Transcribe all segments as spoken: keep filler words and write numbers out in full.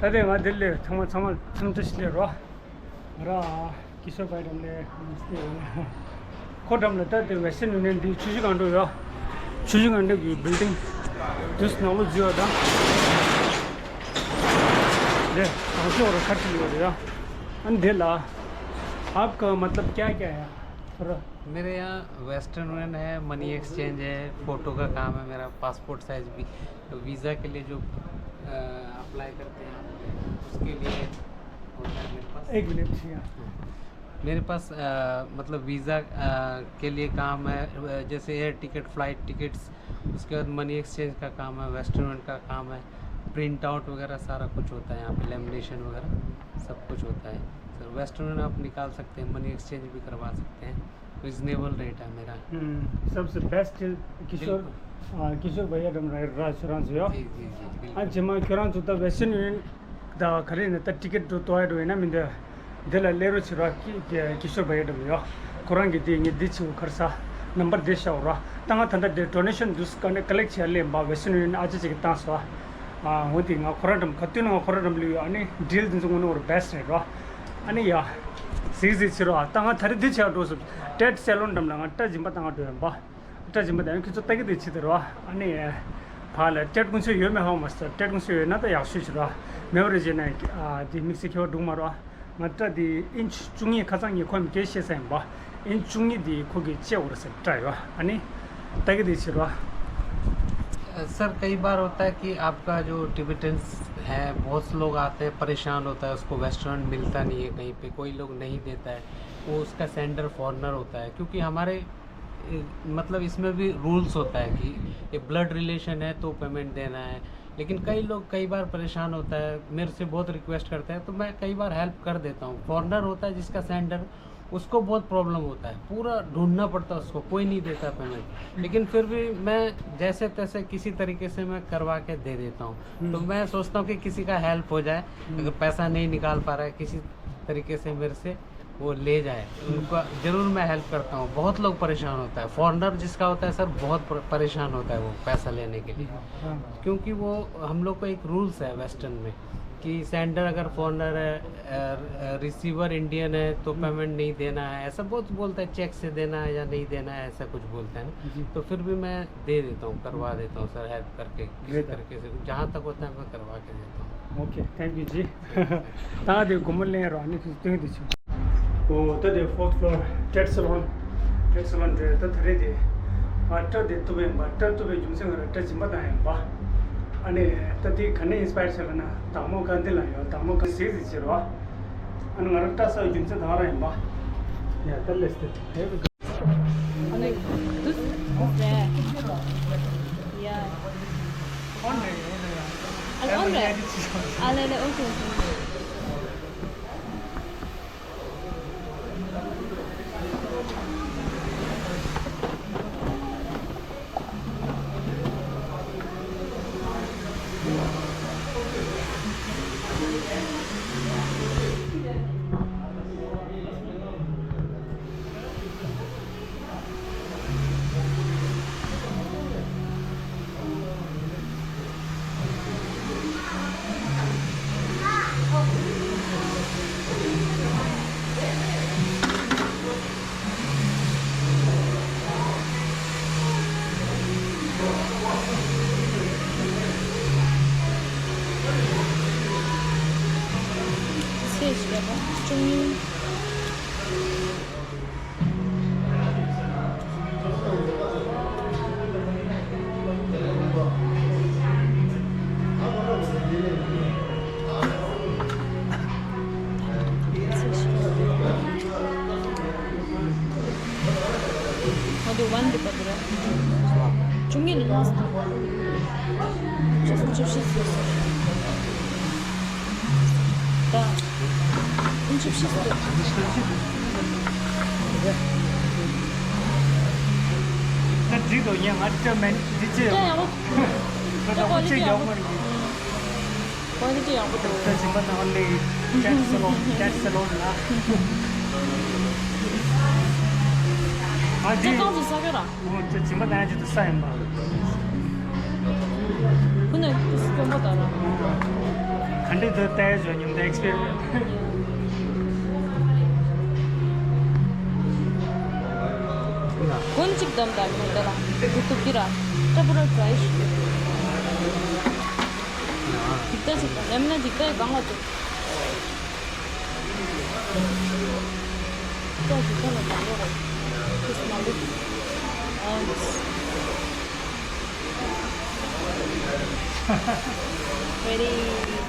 ད་ལྟ་ང་འདིར་སླེབས། ཚང་མ་ཚང་མ་འཚམས་འདྲི་ཞིག་སླེབས་རོགས། ང་རང་ཀི་ཤོར་བྷའི་འགྲམ་ནས་ཁོ་འགྲམ་ལ་ལྟ་སྟེ། Western Union འདི་ཆུ་བཞི་སྒང་དྲུག་ཡོད། ཆུ་བཞི་སྒང་དྲུག་གི་building དུས་ནང་ལོ་རྒྱུས་ཡོད་དང་། དེ་གང་ཤོར་བར་ཁ་ཁྲིད་ཡོད་རེད་ཡ། ཨ་ནི་དེ་ལ། आपका मतलब क्या क्या है थोड़ा। मेरे यहाँ वेस्टर्न यूनियन है, मनी एक्सचेंज है, फ़ोटो का काम है मेरा, पासपोर्ट साइज भी, वीज़ा के लिए जो अप्लाई करते हैं उसके लिए होता है मेरे पास। एक मिनट। मेरे पास अ, मतलब वीज़ा अ, के लिए काम है, अ, जैसे एयर टिकट, फ्लाइट टिकट्स, उसके बाद मनी एक्सचेंज का काम है, वेस्टर्न यूनियन का काम है, प्रिंट आउट वगैरह सारा कुछ होता है यहाँ पे, लेमिनेशन वगैरह सब कुछ होता है। सर, वेस्टर्न यूनियन आप निकाल सकते हैं, मनी एक्सचेंज भी करवा सकते हैं, रीजनेबल रेट है मेरा। हम्म, सबसे बेस्ट किशोर, बिल्कुल। हाँ, किशोर भैया तुम राइट राज राज हो। जी, जी, जी, बिल्कुल। हाँ, जमा क्यों तो वेस्टर्न यूनियन ད་ག་རེ་ནི་ད་ཊི་ཀེ་ཊི་འགྲོ་ཏོ་ཨེ་འགྲོ་ཡིན་ན་མི་འདི། འདི་ལ་སླེབས་རོགས་བྱེད་རོགས། ཀི་ཀི་ཀི་ཤོར་བྷ་ཡ་འགྲམ་ཡོད། ཁོ་རང་གི་དེ་ངས་འདི་བྱེད་དགོས་ཁར་ས། ནམ་བར་འདི་བཞག་རོགས། ད་ང་ད་ལྟ་འདི་ཌོ་ནེ་ཤན་འདུག་ག་ནས་ཀ་ལེག་བྱེད་ཡ་སླེབས་པ། བེ་སི་ནུ་ཡིན་ཨ་ཅེ་ཅིག་གིས་བཏང་སོང་། ཨ་འོ་དེ་ང་ཁོ་རང་འགྲམ་ག་དུས་ན་ང་ཁོ་རང་འགྲམ་སླེབས་ཡོད། ཨ་ནི་ཌིལ་འདི་ཚོ་དངོས་གནས་འོ་ར་བེ་སི་ཊི་རེད་རོགས། ཨ་ནི་ཡ། གཟིགས་གཟིགས་བྱེད་རོགས། ད་ང་ད་རེས་འདི་བྱེད་ཡ་འགྲོ་སོང་། ཊེཌ་སེ་ལོན་འགྲམ་ལ་ང་སྐྲ་འཇིམ་པ་བཏང་ག་འགྲོ་ཡིན་པ། སྐྲ་འཇིམ་པ་དང་ཁྱོད་ཚོ་ལྟ་གི་དེ་ཕྱི་དེ་རོ། ཨ་ནི། ཕ་ལ་ཊེཌ་ཀུན་སྤྱོད་ཡོད་མེད་ཧ་གོ་མ་སོང་། ཊེཌ་ཀུན་སྤྱོད་ཡོད་ན་ད་ཡག་ཤོས་ཤིག་རོ། མེད་པ་རེད་བྱས་ན་ཨ་དེ་དམིགས་བསལ་ཁྱད་པར་འདུག་མ་རོ། ང་སྐྲ་དེ་ཨིན་ཆི་བཅུ་གཉིས། ཁ་སང་ངས་ཁོ་མི་སྐད་བཤད་ས་ཡིན་པ། ཨིན་ཆི་བཅུ་གཉིས་དེ་ཁོ་གིས་བཅད་འོ་ར་ཟེར་སྐྲ་ཡོད། ཨ་ནི། ལྟ་གི་དེ་ཕྱི་རོ། सर, कई बार होता है कि आपका जो टिबेटन्स है, बहुत से लोग आते हैं, परेशान होता है, उसको वेस्टर्न मिलता नहीं है कहीं पे, कोई लोग नहीं देता है, वो उसका सेंडर फॉरेनर होता है, क्योंकि हमारे ए, मतलब इसमें भी रूल्स होता है कि ये ब्लड रिलेशन है तो पेमेंट देना है। लेकिन कई लोग कई बार परेशान होता है, मेरे से बहुत रिक्वेस्ट करता है, तो मैं कई बार हेल्प कर देता हूँ। फॉरेनर होता है जिसका सेंडर, उसको बहुत प्रॉब्लम होता है, पूरा ढूंढना पड़ता है उसको, कोई नहीं देता पेमेंट। लेकिन फिर भी मैं जैसे तैसे किसी तरीके से मैं करवा के दे देता हूँ। तो हम्म। मैं सोचता हूँ कि किसी का हेल्प हो जाए, हम्म। अगर पैसा नहीं निकाल पा रहा है किसी तरीके से मेरे से, वो ले जाए, उनको जरूर मैं हेल्प करता हूँ। बहुत लोग परेशान होता है, फॉरेनर जिसका होता है सर, बहुत पर-, परेशान होता है वो पैसा लेने के लिए। हाँ। क्योंकि वो, हम लोग का एक रूल्स है वेस्टर्न में कि सेंडर अगर फॉरेनर है, अ, अ, रिसीवर इंडियन है तो हम्म। पेमेंट नहीं देना है, ऐसा बहुत बोलता है, चेक से देना है या नहीं देना है, ऐसा कुछ बोलता है ना। जी। तो फिर भी मैं दे देता हूँ, करवा देता हूँ सर, हेल्प करके किसी तरीके से, जहाँ तक होता है मैं करवा के देता हूँ। Okay, thank you ji. ད་དེ་སྒོར་མོ་ལེན་རོགས། ཨ་ནི་ཁྱོད་སྟོན་དེ་བྱོས། ཨོ་ད་དེ་ཕོར་ཐི་ཕློར་ཊེཌ་སེ་ལོན། ཊེཌ་སེ་ལོན་རེད། ད་ད་རེད་དེ། ཨ་སྐྲ་དེ་གཏུབ་པ་ཡིན་པ། སྐྲ་གཏུབ་པའི་རྒྱུ་མཚན་ང་རང་སྐྲ་འཇིམ་པ་བཏང་ཡིན་པ། ཨ་ནི་ད་དེ་ག་ནས་ཨིན་སི་པ་ཡར་བྱས་ལབ་ན། བདག་མོ་གྷན་དྷི་ལ་ཡོད། བདག་མོ་གྷན་དྷི་གཟིགས་གཟིགས་བྱེད་རོགས། ཨ་ནི་ང་རང་སྐྲ་བསགས་རྒྱུ་མཚན་ད་ག་རང་ཡིན་པ། ཡ་ད་ལེས་ཏེ། Like this, this there. Yeah. On रहे, on रहे। अरे, on रहे। अरे, अरे, OK, OK। ང་ཚོ་ཝན་དེ་པ་དེ་ར། བཅུ་གཉིས་ལ་ལངས་སོང་། བཅུ་གསུམ་བཅུ་བཞི་ཟེར་སོང་། ད་ཨིན་བཅུ་བཞི་ཟེར། ད་འགྲིག་འདུག་ཉན། ང་སྐྲ་མེད་འདི་ཅི་ཡོད། ད་ཡག་པོ། ད་ད་ཁོ་ཅི་ཡག་པོ་རེད། ཀོ་ལི་ཊི་ཡག་པོ་འདུག་ད་ཇིམ་པ་ནང་ལས་ཊེཌ་སེ་ལོན། ཊེཌ་སེ་ལོན་ལ། ཨ་ད་འདི་གང་དུ་ས་ག་ར། ཨོ་ད་ཇིམ་པ་ནང་ཅི་དུ་ས་ཡིན་པ། ཁོ་ནས་དུ་སྐྱོན་པོ་ད་ར། ག་འདྲ་འདུག་བལྟས་བྱོས། ཉིན་དེ་ཨེག་སི་པི་རི་ཡན་སི། གུན་གཅིག་བསྡམས་དང་ཉིན་དེ་ལ་དེ་ཐུབ་ཀྱི་ར། སྐྲ་པུ་ར་ཌ་རའི་ཞིག་འདུག་འདི་ལྟ་ཞིག་དང་ལེམ་ན་འདི་ལྟ་ཡི་གང་ལ་འདུག་ཅག་གི་ཁ་ལ་དང་པོ་རེད། ཁྲིས་མ་ལུག་ཨོ། Ready.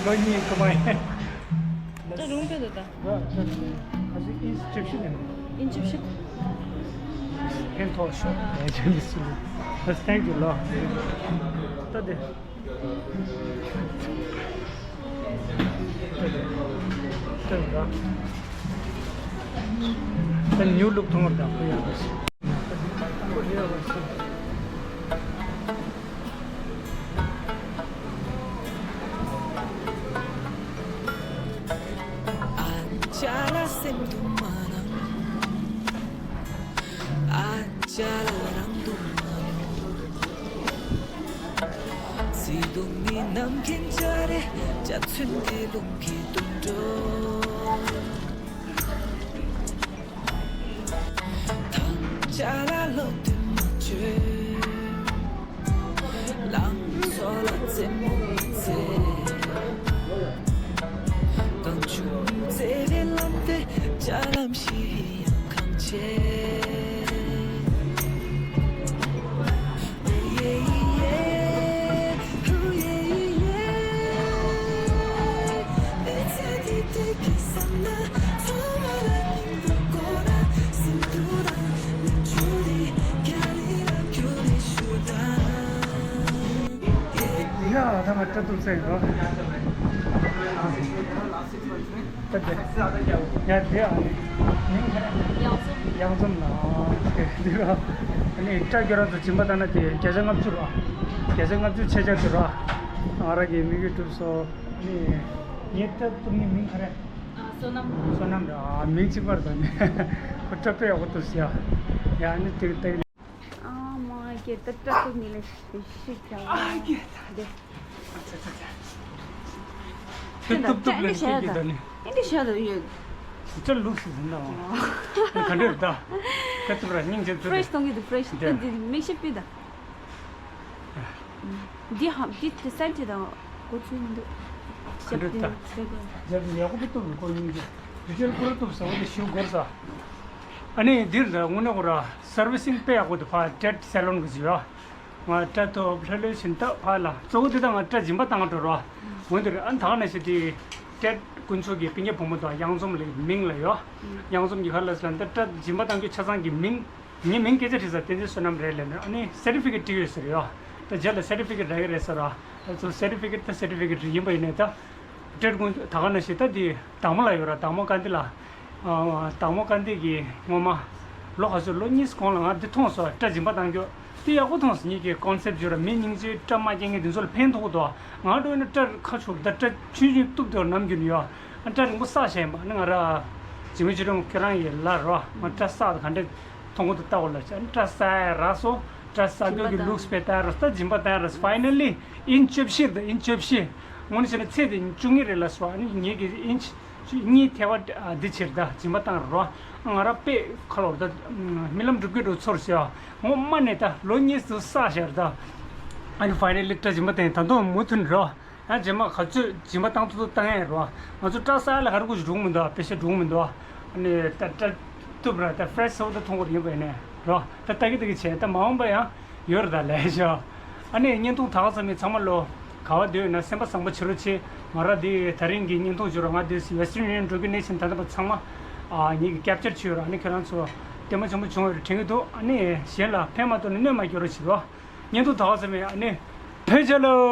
ལོ་གཉིས་སྐུ་མ་ཡིན། ད་རུང་པས་ད་ད། ཨིན་ཅི་བཞི་ནས། ཨིན་ཅི་བཞི། ཕན་ཐོགས་ཤོག་ཨེ་ཇེན་སི་ལ། Thank you ལོ། ད་དེ། ད་ཉུ་ལུག་ཐོང་བར་དང་པོ་ཡང་ཡ། ད་ང་སྐྲ་གཏུབ་ཚར་ཡིན་རོ། ད་དེ། ཡ་དེ་ཨ་ནི། མིང་ག་རེ། གཡང་འཛོམས། གཡང་འཛོམས་ལ། ཨ་དེ་དེ་རོ། ཨ་ནི་སྐྲ་ཁྱོད་རང་ཚོ་སྦྱིན་པ་བཏང་ན་དེ་བརྒྱ་ཆ་ལྔ་བཅུ་རོ། བརྒྱ་ཆ་ལྔ་བཅུ་ཆད་ཆོག་དེ་རོ། ང་རང་གི་དམིགས་ཡུལ་གྲུབ་སོང་། ཨ་ནི། ངའི་སྐྲ་གཏུབ་མཁན་མིང་ག་རེ། ཨ། བསོད་ནམས། བསོད་ནམས་ར། ཨ། མིང་གཅིག་པ་རེད་ད་ནི། ཁོ་སྐྲ་དཔེ་ཡག་པོ་གཏུབ་ཤག་ཡ། ཨ་ནི་དེ་ལྟ། ཨ་མ་ཀྱེ། ད་སྐྲ་གཏུབ་ནི་ལ་ཤི་ཤི་ཀྱང་། ཨ་ཀྱེ། ད་དེ། ཨ་ཙི་ཙི་ཙི། ཁྱོད་སྟུབ་སྟུབ་ལ་ཤི་ཀྱི་ད་ནི། ཨེ་འདི་ཤ་ད་ཡོད། སྐྲ་ལུག་སི་ཟིན་ད་བ། ག་འདྲ་རེད་ད། ཁ་ཐུབ་ར་སྙིང་རྗེ་ཐུབ། ཕི་རེ་ཤི་གཏོང་གི་འདུག་ཕི་རེ་ཤི། འདི་འདི་མིག་ཤེལ་ཕུད་ད། འདི་ཧ་འདི་དེ་སན་ཏི་དང་གོ་ཚུལ་མི་འདུག་ག་འདྲ་རེད་ད། རྒྱབ་ནས་ཡག་པོ་སྟུབ་གོ་སྙིང་རྗེ། རི་ཅལ་ཁོ་ར་སྟུབ་ཟ་བ་དེ་ཞུ་དགོས་ས། ཨ་ནི་འདིར་ད་དངོས་གནས་ཁོ་ར་སར་བི་སིང་དཔེ་ཡག་པོ་འདུག་ཕ་ཊེཌ་སེ་ལོན་གི་ཟེར་ཡོད། ང་སྐྲ་ཐོབ་ལྷོད་ལྷོད་བཞིན་ད་ཕ་ལ་གཙོ་བོ་དེ་དང་ང་སྐྲ་སྦྱིན་པ་བཏང་འགྲོ་རོགས། འོན་ཏེ་ཨ་ད་ག་ནང་བཞིན་དེ་ཊེཌ་དཀོན་མཆོག་གི་སྤུན་ཀྱག་བུ་མོ་དང་གཡང་འཛོམས་ལ་མིང་ལ་ཡོད། གཡང་འཛོམས་ཀྱི་ཁ་ལ་ཟ་ད་སྐྲ་སྦྱིན་པ་བཏང་རྒྱུ་ཆ་ཚང་གི་མིང་། ངའི་མིང་སྐད་ཆ་དྲིས་ས་བསྟན་འཛིན་བསོད་ནམས་རེད་ལབ་ནས། ཨ་ནི་སེར་ཊི་ཕི་ཀེཊ་བྲིས་ཡོད་ཟེར་ཡོད། ད་རྗེས་ལ་སེར་ཊི་ཕི་ཀེཊ་རག་གི་རེད་ཟེར་རོ། ད་ཚོ་སེར་ཊི་ཕི་ཀེཊ་ད་སེར་ཊི་ཕི་ཀེཊ་ཡིན་པ་ཡིན་ནའི་ད། ཊེཌ་དཀོན་མཆོག་ད་ག་ནང་བཞིན་ད་དེ་དྭངས་མོ་ལ་ཡོད་ར། དྭངས་མོ་དཀར་མདེ་ལ། ཨ། དྭངས་མོ་དཀར་མདེ་གི་སྔོན་མ། ལོ་ག་ཚོད། ལོ་གཉིས་གོང་ལ་ང་འདི་མཐོང་སོང་། སྐྲ་སྦྱིན་པ་བཏང་རྒྱུ་དེ་ཡག་པོ་མཐོང་སོང་། ངེད་ཀྱི་ཀོན་སེབ་ཅིག་ཡོད་ར། མི་སྙིང་རྗེ། སྐྲ་མ་སྐྱེ་མཁན་དེ་ཚོ་ལ་ཕན་ཐོགས་འདུག་ང་འགྲོ་ཡིན་ན་སྐྲ་ཁ་ཕྱོགས་ད་སྐྲ་ཆུང་ཆུང་གཏུབ་དེ་ནམ་རྒྱུན་ཡོད། ཨ། སྐྲ་རིང་པོ་བསགས་བཞག་ཡིན་པ། ཨ་ནི་ང་ར་ཇི་མི་ཇི་རུང་ཁྱེད་རང་ཡི་ལ་རོ། ང་སྐྲ་བསགས་དེ་ག་འདྲ་མཐོང་གི་འདུག་ལྟ་བ་ལ། ཨ་ནི་སྐྲ་བསགས་ཡ་རག་སོང་། སྐྲ་བསགས་རྒྱུ་གི་ལུགས་དཔེ་བལྟས་ར། ད་སྦྱིན་པ་བཏང་ར། ཕའི་ནལ་ལི་ཨིན་བཅུ་བཞི་རེད། ད་ཨིན་བཅུ་བཞི། དངོས་གནས་བྱས་ན་ཚེ་འདི་བཅུ་གཉིས་རེད་ལབ་སོང་། ཨ་ནི་ངེད་ཀྱི་ཨིན་ཅི་གཉིས་ཐལ་བ་འདི་ཕྱིར་ད་སྦྱིན་པ་བཏང་རོགས། ང་ར་དཔེ་ཁ་ལོར་ད་རྨི་ལམ་འགྲུབ་ཀྱི་འགྲོ་ཚོར་ཟེར་བ། ངོ་མ་ནས་ད་ལོ་གཉིས་སུ་བསགས་བཞག་ད། ཨ་ནི་ཕའི་ནལ་ལི་སྐྲ་སྦྱིན་པ་བཏང་ད་དུང་མུ་མཐུད་རོགས། ཡང་རྗེས་མ་ག་ཚོད་སྦྱིན་པ་བཏང་ཐུབ་ཐུབ་བཏང་ཡ་རོགས། ང་ཚོ་སྐྲ་བསགས་ལ་ག་རེ་དགོས་ཀྱི་འགྲོ་གི་མི་འདུག་དཔེ་ཆ་འགྲོ་གི་མི་འདུག་ཨ་ནི་ད་སྐྲ་གཏུབ་ར། ད་ཕི་རེཤ་ཟེར་བ་ད་མཐོང་གི་ཡིན་པ་ཡིན་ནའི་རོགས། ད་ལྟ་གི་ལྟ་གི་བྱས། ད་མ་འོངས་པ་ཡང་ཡོད་རེད་ད་ལས་ཤོག་ཨ་ནི་བརྙན་ཐུང་ད་ག་ཙམ་མིན་ཚང་མ་ལོ། ག་བ་འདོད་ཡོད་ན་སེམས་པ་བཟང་པོ་བྱེད་རོགས་བྱེད། ང་རང་འདི་ད་རིང་གི་བརྙན་ཐུང་བྱུང་ར། ང་འདི་Western Union འགྲོ་གི་གནས་ཆེན་ད་ལྟ་བ་ཚང་མ་ཨ་ངེད་ཀྱི་ཀེབ་ཅར་བྱས་ཡོད་ར། ཨ་ནི་ཁྱེད་རང་ཚོ་ལྟད་མོ་ཆེན་པོ་བྱུང་བའི་དྲན་གྱི་འདུག་ཨ་ནི་གཞན་ལ་ཕན་མ་ཐོགས་ན་གནོད་མ་སྐྱེལ་རོགས་བྱེད་རོགས། བརྙན་ཐུང་ད་ག་ཙམ་ཡིན། ཨ་ནི་ཕན་ཆད་ལོ།